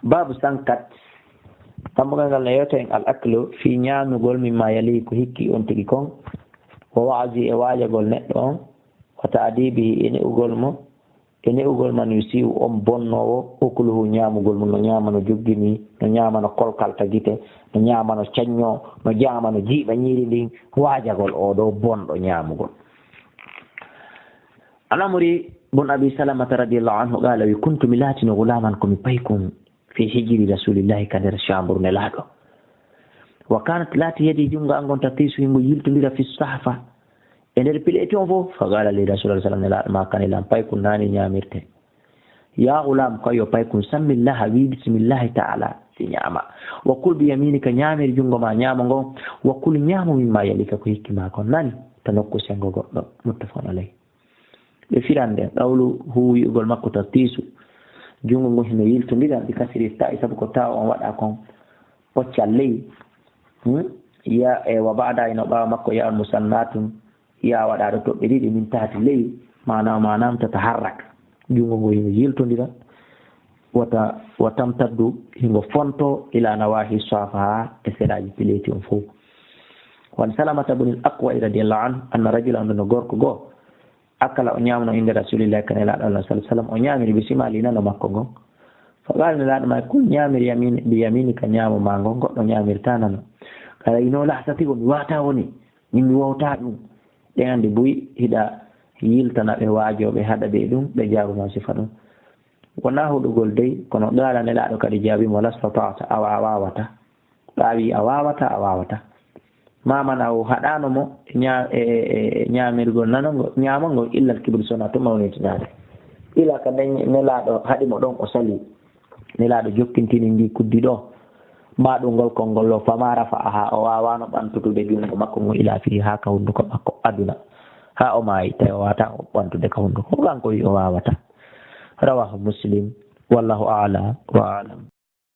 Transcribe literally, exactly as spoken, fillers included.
Baabu sankat, dammugal ngal no yewta en al aklu fii ñaamugol mimma yali ko hikki on tigi kon, wa waazi e waajagol neɗɗo on, wa taadibihi e ne'ugol mo, e ne'ugol man yusiu on bonnoowo, ukluhu ñaamugol mum, no ñaama no joggini, no ñaama no kolkalta gite, no ñaama no caññoo, no ñaama no jiiɓa ñiiri ndin, waajagol oo ɗoo bonɗo ñaamugol. An Amri bun Abi Salamata radiyallahu anhu qaala, wi, kuntu mi laatino gulaaman ko mi paykun fi hijiri Rasulillahi ka nder camburu Nelaaɗo. Wa kanat laati yadi junngo an ngon tatiisu hingo yiltondira fi sahfa e nder pileeti on fof. Fa qaala li Rasulullah sallam Nelaaɗo ma kan ilan paykun naani ñaamirte. Ya gulam ko yo paykun sammillaha wi bismillahi ta'ala si ñaama. Wa kul bi yaminika ñaamir junngo ma ñaama ngon. Wa kul ñaama mimma yalika ko hikki ma kon nani to nokku sengo goɗɗo. Muttafaqun alayh. Ɓe firande qawlu hu wi'ugol makko ta tiisu. Junngo ngun hino yiltondira bi kasiri ta'i sabu ko taw on waɗa kon ɓoccal ley. Hmm? Ya e wa ba'da ino ɓaawa makko ya on musannatun ya waɗa ɗo toɓɓe ɗiɗi min tahti ley maanaam maanaam tata harrak. Junngo ngun hino yiltondira wata wa tamtaddu hingo fonto ila nawahi safa e seraaji pileeti on fof. Wan Salamata bunil Aqwa radiyallahu anhu anna rajulan ɗo no gorko goo akala o ñaamno innde Rasulillahi kan e laaɗo Allah sallallahu alaihi wasallam o ñaamiri bi simali nano makko ngon. Fa qala laaɗo ma kul ñaamir yamin bi yaminika ñaamo ma ngon goɗɗo ñaamirta nano. Kala ino lahtati ko mi wata woni min mi wawta ɗum. Ɗen andi buy hiɗa yiltana ɓe waajooɓe haɗa ɓe ɗum ɓe jaabuma sifa ɗum. Wona huɗugol dey kono qala nelaaɗo kadi jaabimo lastataata awa a wawata. Ɓaawi a waawata a waawata. Mamana o haɗaano mo e ñaamirgol nanangol ñaamangol illal kibri sona to mawnitinaade. Ila ka nden nelaaɗo haɗi mo ɗon o sali. Nelaaɗo jokkintini ndi kuddi ɗo. Maɗungol konngol o fama rafa aha o waawaano ɓantutude junngo makko ngon ila fii haa ka hunnduko makko aduna. Haa o maayi tawi o waata o ɓantude ka hunnduko ko kanko wi o waawata. Rawahu muslim. Wallahu aala wa alam.